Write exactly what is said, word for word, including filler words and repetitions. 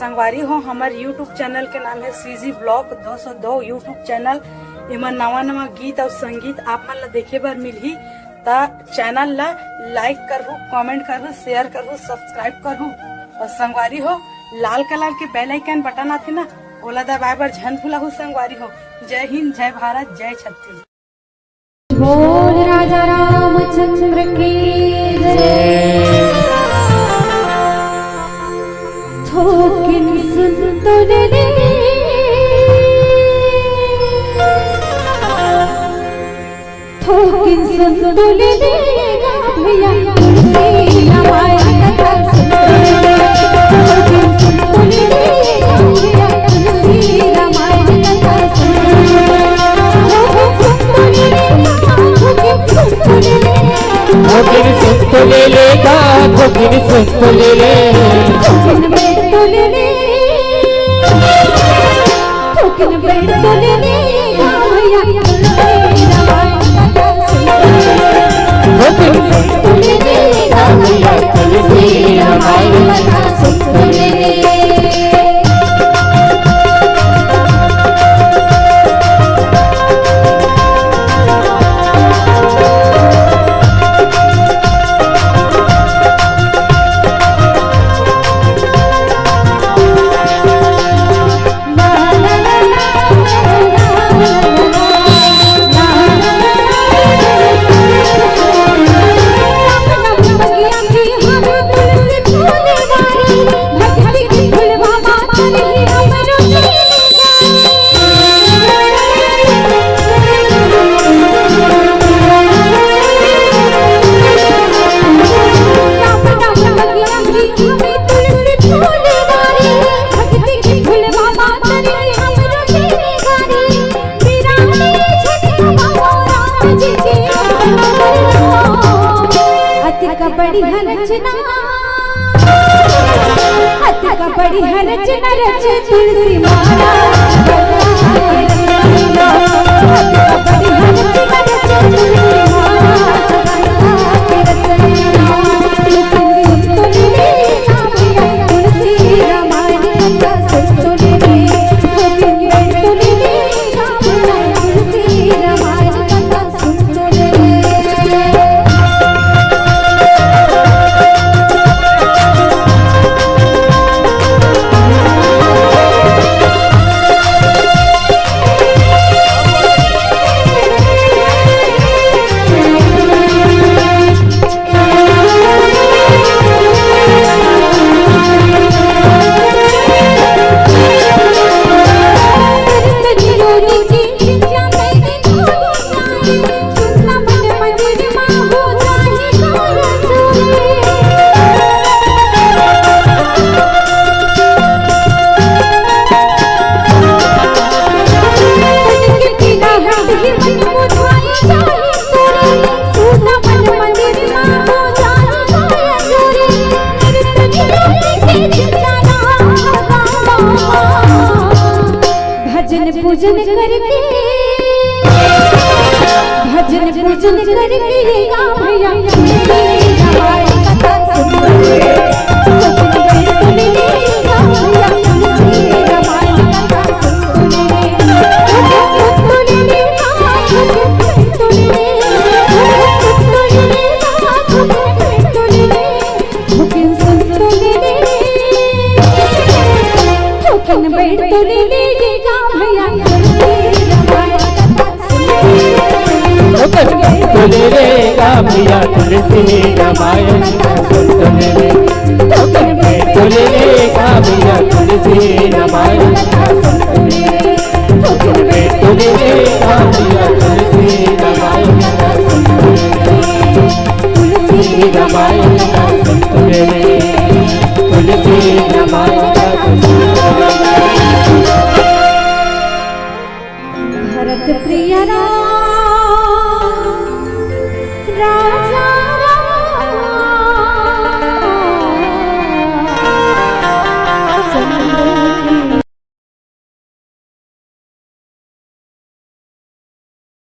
संगवारी हो, हमर YouTube चैनल के नाम हे CG Vlog दो सौ दो YouTube चैनल। एमा नवा नवा गीत अउ संगीत आप मन ला देखे बर मिलही, त चैनल ला like करहू, comment करहू, share करहू, subscribe करहू। अउ संगवारी हो, लाल कलर के bell icon बटन आथे ना, ओला दबाए बर झन भुलाहू संगवारी हो। जय हिंद, जय भारत, जय छत्तीसगढ़। बोल राजा रामचंद्र की जय। थोकिन सुन तो ले ले, थोकिन सुन तो ले ले गा भैया, तुलसी रामायण कथा सुन तो ले ले, थोकिन सुन तो ले ले गा भैया, तुलसी रामायण कथा सुन तो ले ले। थोकिन सुन तो ले ले, थोकिन सुन तो ले ले, थोकिन सुन तो ले ले। थोकिन बेट तो ले ले, थोकिन बेट तो ले ले, गा भैया, तुलसी रामायण कथा सुन तो ले ले। थोकिन सुन तो ले ले, गा भैया, तुलसी रामायण कथा सुन तो ले ले। अतिक बढ़िया रचना, अतिक बढ़िया रचना रचे तुलसी माला। अतिक बढ़िया रचना रचे तुलसी माला। भजन पूजन करके, भजन पूजन करके ये गाँव भैया तो ले रे गा भैया तुलसी रामायण सुन तो ले रे। तो ले रे गा भैया तुलसी रामायण सुन तो ले रे। तो ले रे गा भैया तुलसी रामायण सुन तो ले रे। तुलसी रामायण सुन तो ले रे। तुलसी रामायण सुन तो ले रे। भरत प्रिय राम